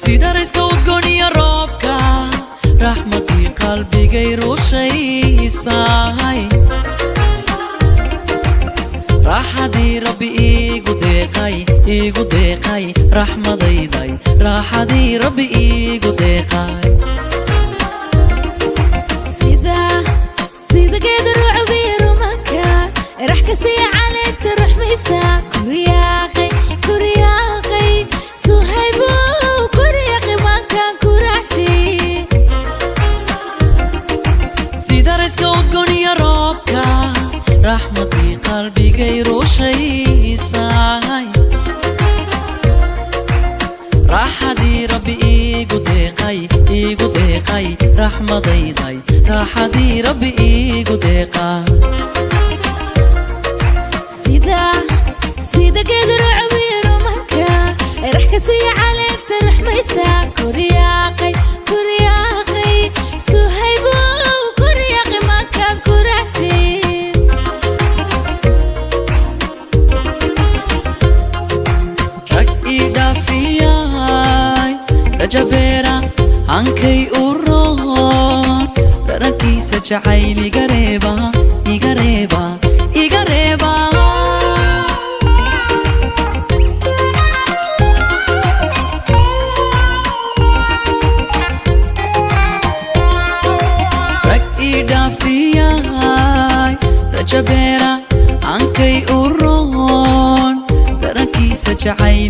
Sida rayska udgooniya roobka, raxmadii qalbigay rushaysahay. Raaxadii Rabbi iigu deeqay, iigu deeqay, raxmadayday, raaxadii Rabbi iigu deeqay. Sida geeda rucbiya rumanka, rax ka siiya caleenta, ruxmaysa kuryaaqay, kuryaaqay Suhaybo, kuryaaqay maankaan kuraashi. Sida rayska udgooniya roobka, raxmadii qalbigay rushaysahay. Raaxadii Rabbi iigu deeqay, iigu deeqay, raxmadayday, raaxadii Rabbi iigu deeqay. Sida geeda rucbiya rumanka, rax ka siiya caleenta, ruxmaysa kuryaaqay, kuryaaqay Suhaybo, kuryaaqay maankaan kuraashi. Rag ii dhaafiyay, rajabeera hankay u roon, dharankiisa jacayl iga reeba, iga reeba, iga reeba. Rag ii dhaafiyay, rajabeera hankay u roon, dharankiisa jacayl